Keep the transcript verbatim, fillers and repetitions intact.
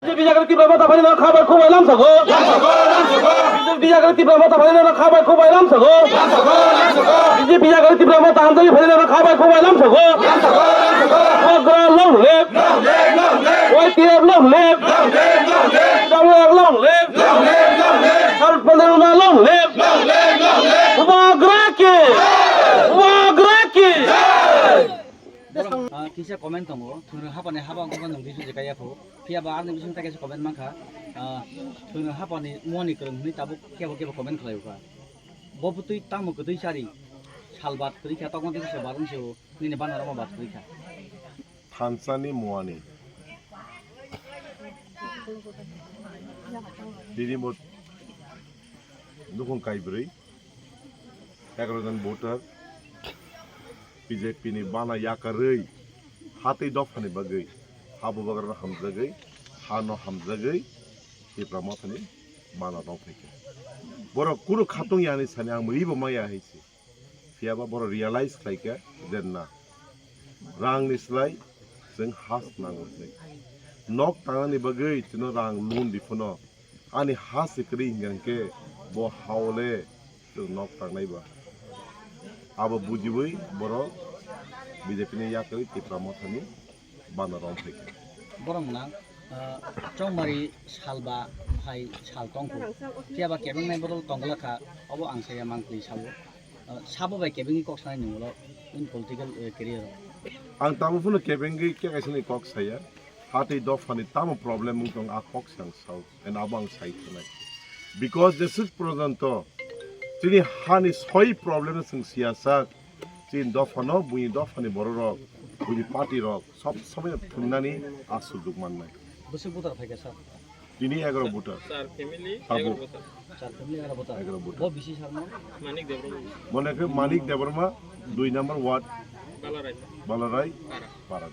B J P jaga Tipra Motha phainai no kha bai khuk bai lamsago. B J P jaga Tipra Motha phainai no kha bai khuk bai lamsago. B J P jaga Tipra Motha hamjagwi phainai no kha bai khuk bai lamsago. Bubagra long live. Y T F long live. Long live, long live. Long live, long live. Bharat Bondhu Roma long live. Long live, long live. Bubagra ki. Bubagra ki. Borok, ah, kisa comment tongo, thwngno hapani haba wngkha nwng bisu je kaya pho. Phiya ba ani bising ta kaisa comment mankha, ah, thwngno hapani muani kwrwng hwnwi tabuk kebo kebo comment khlai ukha. Bo bwtwi tamo kwtwi chari, salbat kwrwi kha tokma twi se barung se o, nini bana roma bat kwrwi kha. Thansani muani. Didi mo nukhung kaibrwi. Egaroh jon voter B J P ni bana yakarwi hatwi dophani bagwi ha bubagrano hamjagwi hano hamjagwi Tipra Mothani bana rwng phaikha. Borok kunu khatung yani sani ang mwibo maya hai se. Phiyaba borok realize khlaikha je na rangni slai chwng ha nango hinwi. Nok tangnani bagwi chwngno rang loan di phano ani ha se kwrwi hinkha hinkhe bo haole chwng nok tangnai ba. Abo bujiwi borok B J P ni yakarwi Tipra Mothani bana rwng phaikha. Borok mwnang, ah, chongmari salba hai sal tongkhu. Phiyaba kebengnai bodol tongglakha, obo ang saya mangpli sao. Ah, sabo bai kebengwi kok sanai nung ulo in political, eh, career o. Ang tamo phano kebengwi khe kaisa ni kok saya. Hatwi dophani tamo problem wng tong a kok se ang sao. And abo ang sai khanai. Because jeswk porjonto chini hani soi problem chwng siyasak, chini dophano, buini dophani bororok, buini party rok, sob somoi thwngnani a sujug mannai. Bwswk voter phaikha sir? Tini egaroh voter. Sir family Tabuk. Egaroh voter. Sir family egaroh voter. Egaroh voter. Bo bisi sir mo? Manik Debbarma. Mone khe Manik Debbarma, dui number ward, Balarai. Balarai, Para. Para.